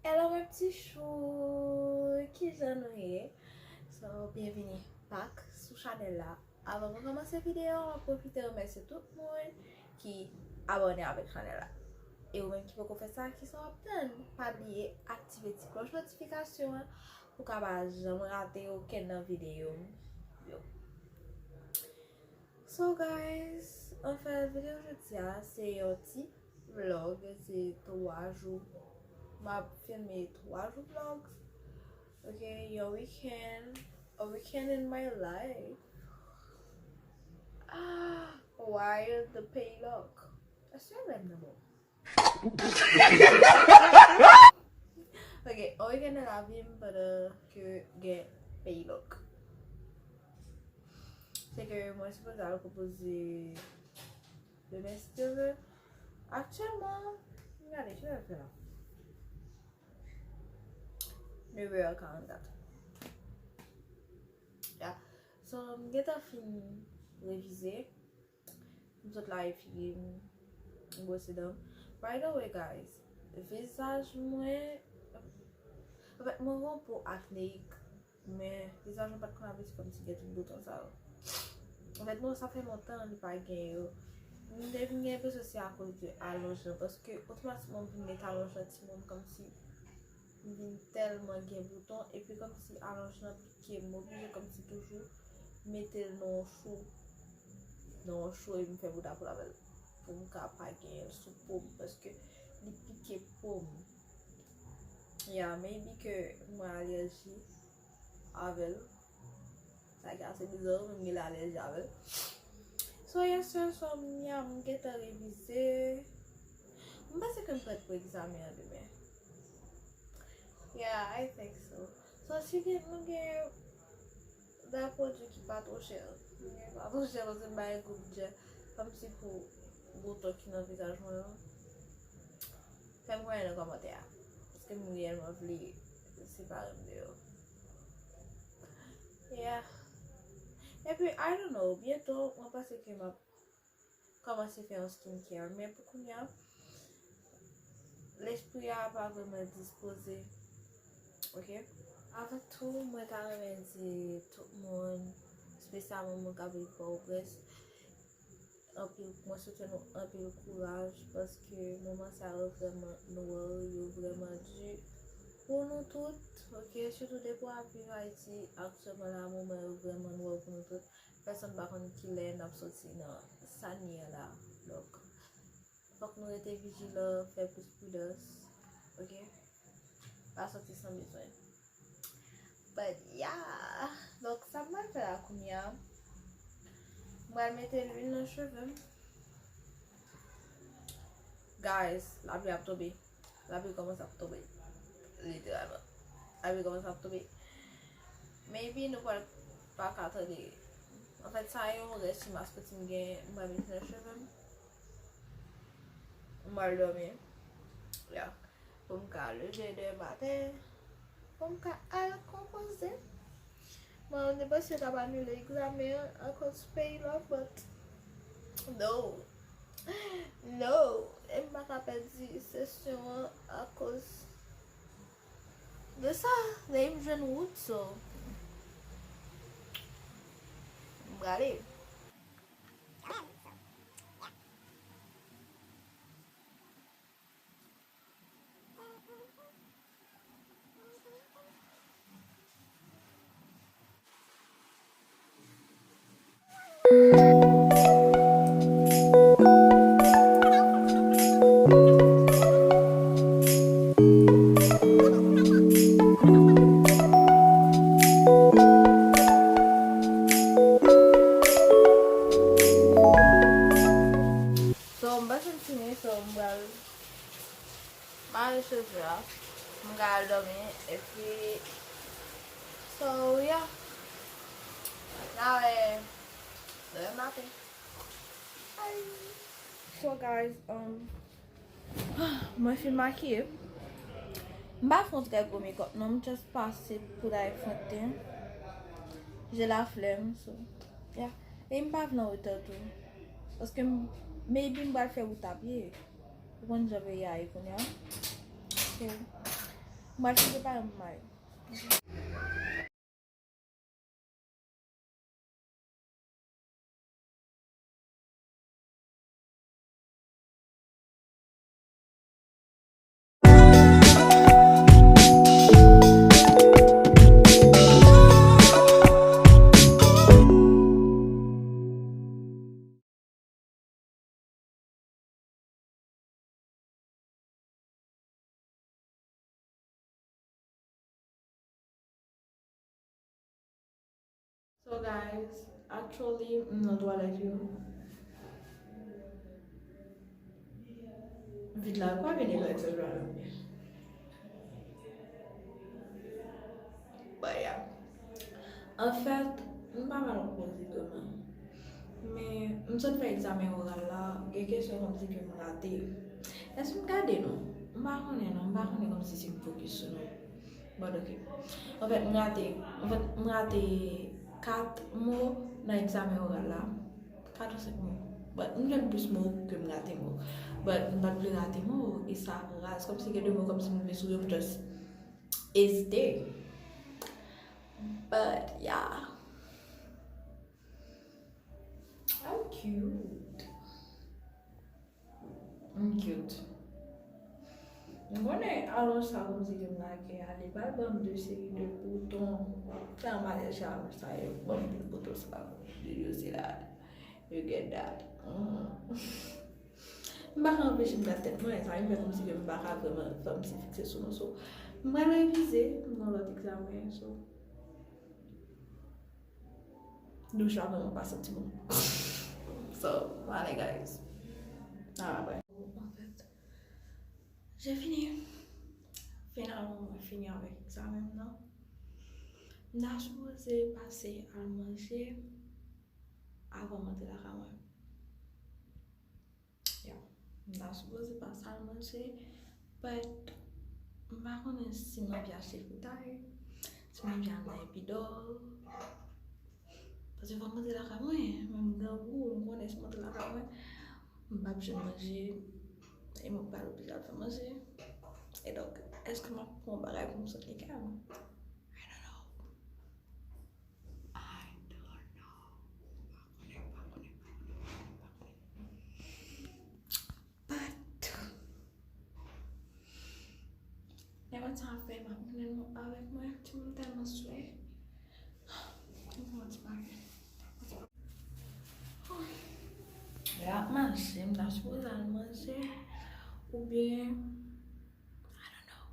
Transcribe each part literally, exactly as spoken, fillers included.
Hello mes petits choux, kijan nou ye? So, byenvini back sou chanèl la. Avan mwen kòmanse videyo, mwen pwofite remèsye tout moun ki abòne avèk chanèl la. E ou menm ki poko fè sa, kisa w ap tann? Pa bliye aktive ti klòch notifikasyon an pou w ka pa janm rate okenn nan videyo m yo. So guys, anfèt videyo jodi a se yon ti vlog, se twa jou. M ap filme twa jou vlog. Ok, yon weekend, a weekend in my life. Ah, while the pay lock. Èske lè m nan bon? Ok, yon weekend nan lavi m pandan ke gen pay lock. Se ke mwen sipoze al konpoze demen si Dye vle. Aktyèlman, gade, ki lè l fè la? Nèf è karannkat. Ya. So, m gentan fin revize. M sot lave figi m, m bwose dan m. By the way, guys, vizaj mwen, anfèt, mwen gen yon po akneyik, men vizaj mwen pa t konn abitye kòmsi gen tout bouton sa yo. Anfèt, non, sa fè lontan li pa gen yo. M te vin gen enpresyon se akoz de alonj lan, paske otomatikman m vin gen talon jan timoun, kòmsi m vin tèlman gen bouton, epi kòmsi alonj lan pike m, m oblije kòmsi toujou mete l nan yon chou, nan yon chou, epi m fè bouda poul avè l pou m ka pa genyen l sou po m, paske li pike po m. Yeah, maybe ke mwen alèji avè l. Sa ki ase bizarre, men m gen alèji avè l. So, yes, sir, so, m, yeah, m gentan revize. M panse ke m prèt pou egzamen an demen. Yeah, I think so. So, si gen, nou gen de pwodui ki pa twò chè. Ki pa twò chè, paske m bay gwo bidjè. Kòmsi pou bouton ki nan vizaj mwen yo. Fè m konnen nan kòmantè a. Paske m reyèlman vle separe m de yo. Yeah. Epi, I don't know, byento, mwen panse ke m ap kòmanse fè yon skincare. Men pou kounye a, lespri a pa vrèman dispoze. Ok? Avan tou, mwen ta renmen di tout moun, espesyalman moun k ap viv Pòtoprens, anpil, mwen swete nou anpil kouraj, paske moman sa yo vrèman nwè, yo vrèman di pou nou tout, ok? Sitou depi w ap viv Ayiti aktyèlman la, moman yo vrèman nwè pou nou tout. Pèsonn pa konn kilè n ap soti nan sa n ye a la. Donk, fòk nou rete vijilan, fè plis pridans, ok? Pa soti san bezwen. But yeah. Donk, sa m pral fè la kounye a, m pral mete lwil nan cheve m. Guys, lapli ap tonbe. Lapli kòmanse ap tonbe. Literalman. Lapli kòmanse ap tonbe. Maybe nou pral pa ka tande. Anfèt, sa yon rès ti maskoti m gen, m pral mete nan cheve m. M pral dòmi. Yeah. Pou m ka leve demen maten, pou m ka al konpoze. Mwen, m te panse yo t ap anile egzamen an akoz pay lock, but no. No. E m pa ka pèdi sesyon an akoz de sa. Lè m jwenn wout, so, m prale. So, m pa santi m, so, m pral mare cheve a, m ka al dòmi, epi, so, yeah. N a wè demen maten. Bye. So, guys, um, mwen fin makiye. M pa fè yon trè gwo makeup, non, m just pase poud a efante. J'ai la flemme, so, yeah. E m pa vle an retard tou. Paske m, maybe m pral fè wout a pye. Ou konn jan peyi a ye kounye a. So, M al chanje paran m mayo. So guys, actually, m nan twalèt yo. Vid la pa vini avèk se jwa la. But yeah. Anfèt, m pa mal poze vrèman. Men, m sot fè egzamen oral la, gen kesyon kòmsi ke m rate. Èske m gade non? M pa konnen non, m pa konnen kòmsi si m fokis sou non. But ok. Anfèt, m rate, anfèt, m rate kat mo nan egzamen oral la. Kat ou senk mo. But m jwenn plis mo ke m rate mo. But m pa t vle rate mo, e sa raz. Kòmsi gen de mo, kòmsi m rive sou yo, m just ezite. But yeah. I'm cute. M cute. M konnen alòj sa kòmsi ke m lage a, li pral ban m de seri de bouton. Sa m alèji a alòj sa yo, ban m de bouton sa. Yo se la. You get that. Mm. M pa ka anpeche m gad tèt mwen, sa vin fè kòmsi ke m pa ka vrèman kòmsi fikse sou nou. So, m pral revize pou yon lòt egzamen. So, douch la vrèman pa santi bon. So, m ale, guys. Nan apre. Anfèt, j'ai fini. Finalman, mwen fini avèk egzamen m nan. M ta sipoze pase al manje avan m antre lakay mwen. Yeah. M ta sipoze pase al manje, but m pa konnen si m anvi achte fritay, si m anvi al nan Epidor. Paske fò m antre lakay mwen, men m grangou, m konnen si m antre lakay mwen, m p ap jwenn manje, e mwen pral oblije al fè manje. E donk, èske m ap pran yon bagay pou m sot lakay mwen? I don't know. I don't know. M pa konnen, m pa konnen, m pa konnen, m pa konnen, m pa konnen. But, lè mwen sa ap fè, m ap mennen nou avèk mwen. Timoun tèlman swe. M pran ti bagay. Lè ap mache, m ta sipoze al manje. Oubyen, I don't know.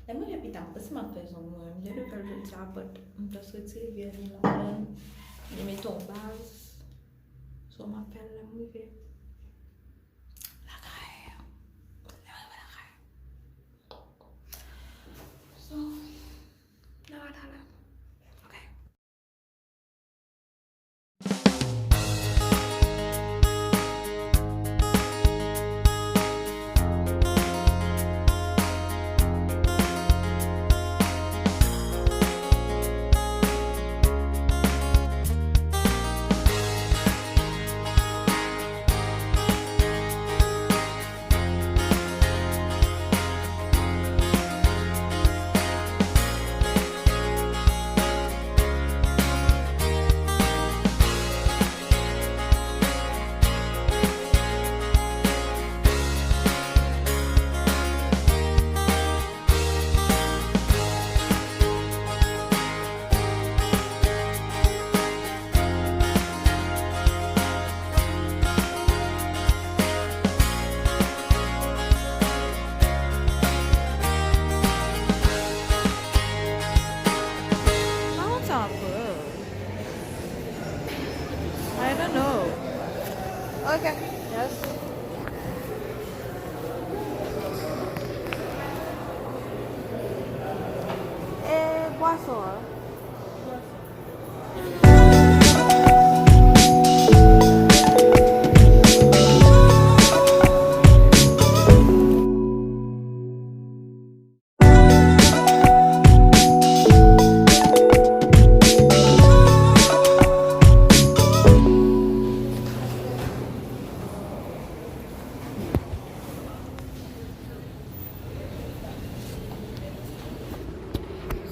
Lè m rive pita, m panse m ap fè zong mwen. M te dwe fè l jodi a, but m just retire vye li ladan l. Li mete yon baz. So, m ap fè l lè m rive lakay. Lè m rive lakay. So, n a wè talè. Ok. I don't know. Ok. Yes. E bwason an?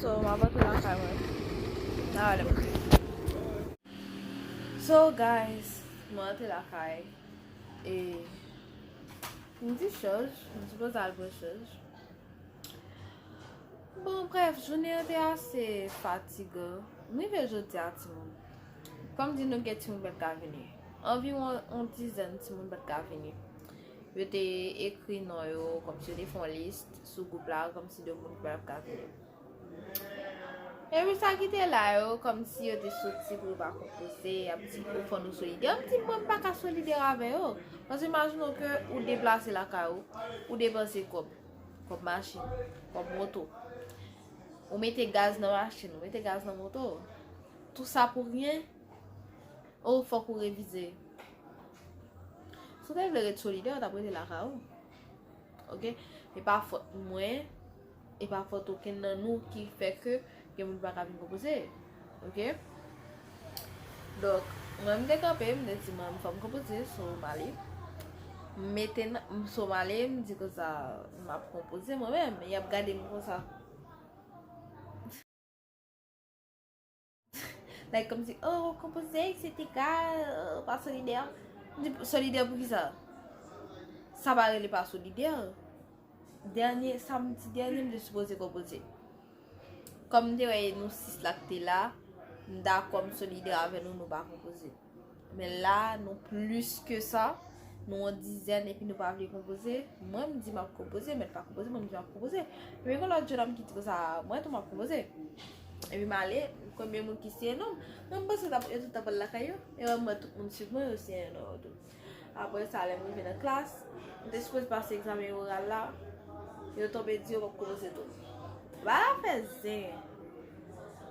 So, m ap antre lakay mwen. N a wè lè m antre. So, guys, mwen antre lakay. E m di chòj, m sipoze al pran chòj. Bon, brèf, jounen an te ase fatigan. M rive jodi a, timoun. Kòm di nou gen timoun pèt ka vini. Anviwon yon dizèn timoun pèt ka vini. Yo te ekri non yo, kòmsi yo te fè yon lis sou gwoup la, kòmsi de moun ki pèt ka vini. Epi sa ki te la yo, kòmsi yo te soti pou yo pa konpoze, y ap di, "O, fò nou solidè." M di, "Mwen, m pa ka solidè avè yo." Paske imajine w ke ou deplase lakay ou, ou depanse kòb, kòb machin, kòb moto. Ou mete gaz nan machin, ou mete gaz nan moto. Tout sa pou ryen? O, fòk ou revize. Si w te vle ret solidè, w t ap rete lakay ou. Oke? E pa fòt mwen, e pa fòt okenn nan nou ki fè ke gen moun pa ka vin konpoze. Oke? Donk, mwen m te kanpe, m te di mwen fò m konpoze, so m ale. M mete nan, so m ale, m di konsa, m ap konpoze mwen menm. Y ap gade m konsa. Like, kòmsi, "Oh, konpoze, etsetera, oh, pa solidè." M di, "Solidè pou kisa? Sa pa rele pa solidè." Dènye, samdi dènye, m te sipoze konpoze. Kòm m te wè nou sis la k te la, m dakò, m solidè avè nou, nou pa konpoze. Men la, nou plis ke sa, nou yon dizèn epi nou pa vle konpoze. Mwen, m di m ap konpoze, mèt pa konpoze, mwen, m di m ap konpoze. Epi gen lòt jennonm ki di konsa, "Mwen tou, m ap konpoze." Epi m ale, konbyen moun ki siyen non m? Mwen, m panse yo tout t ap al lakay yo. E wè, m wè tout moun swiv mwen, yo siyen non yo tou. Apre sa, lè m rive nan klas, m te sipoze pase egzamen oral la, yo tonbe di yo p ap konpoze tou. Bagay la fè zen.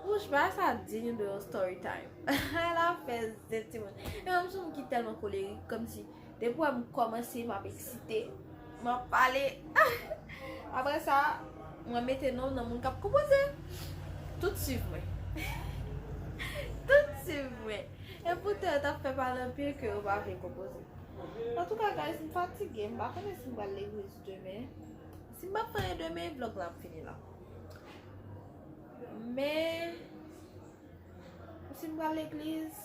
Wouch, bagay sa digne de yon story time. Bagay la fè zen, timoun. E mwen, m se yon moun ki tèlman kolerik, kòmsi depi w wè m kòmanse, m ap eksite, m ap pale. Apre sa, mwen mete non m nan moun k ap konpoze. Tout swiv mwen. Tout swiv mwen. E poutan, yo t ap fè pale anpil ke yo pa vle konpoze. Antouka, guys, m fatige. M pa konnen si m pral legliz demen. Si m pa fè anyen demen, vlòg la ap fini la. Men, si m pral legliz,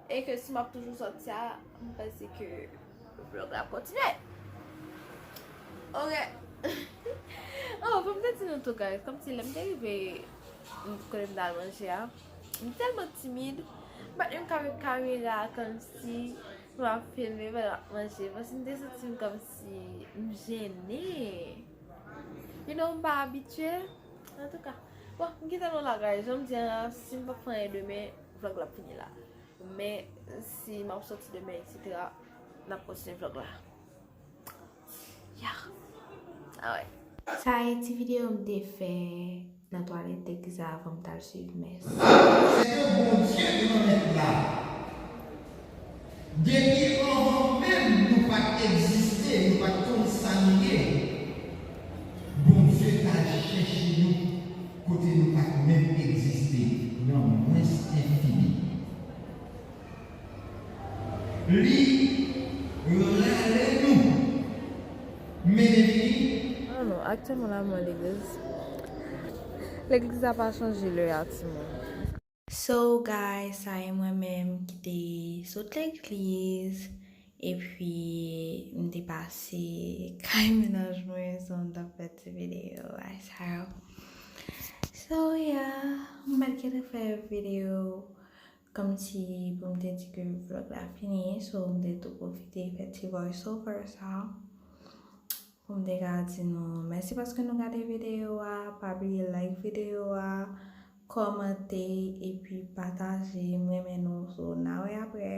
e ke si m ap toujou sòti a, m panse ke vlòg la ap kontinye. Oke. Oh, fò m te di nou tou, guys. Kòmsi lè m te rive kote m t al manje a, m tèlman timid, m pa t menm ka met kamera kòmsi m ap filme pandan m ap manje. Paske m te santi m kòmsi m jennen. You know, m pa abitye. Antouka, bon, m kite nou la, guys. Jan m di a, si m pa fè anyen demen, vlòg la ap fini la. Men, si m ap sòti demen, etsetera, n ap kontinye vlòg la. Yeah. Alright. Sa e ti videyo m te fè nan twalèt legliz la avan m t al swiv mès. Se de Bondye ki nan mèt la. Depi anvan menm nou pa t egziste, nou pa t konn sa nou ye, Bondye t al chèche nou kote nou pa t menm egziste, nan mwens enfini. Li rale nou, mennen vini. Ah non, aktyèlman la, mwen legliz. Legliz la pa chanje lè a, timoun. So, guys, sa e mwen menm ki te sot legliz. Epi, m te pase kay mennaj mwen, so m t ap fè ti videyo a sa yo. So, yeah, m pa t gentan fè videyo kòmsi pou m te di ke vlòg la fini, so m te tou pwofite fè ti voice over sa pou m te ka di nou mèsi paske nou gade videyo a, pa bliye like videyo a, kòmante epi pataje, m renmen nou, so n a wè apre.